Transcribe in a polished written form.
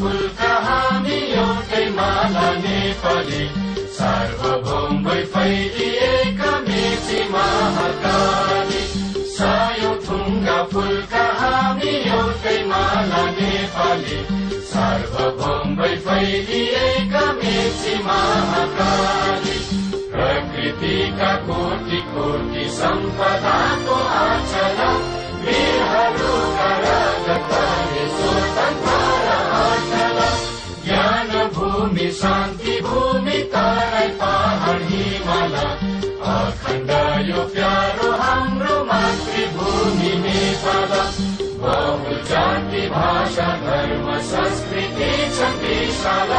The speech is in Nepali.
फुलका हामी एउटै माला नेपाली सार्वभौम भई फैलिएका मेची महाकाली सयौं थुङ्गा फुलका हामी एउटै माला नेपाली सार्वभौम भई फैलिएका मेची महाकाली प्रकृतिका कोटि कोटि सम्पदाको आचला वीरहरूका रगतले स्वतन्त्र आचला ज्ञान भूमि शान्ति भूमि तराई पहाड हिमाल अखण्ड यो प्यारो हाम्रो मातृभूमि नेपाल बहु जाति भाषा धर्म संस्कृति छ विशाल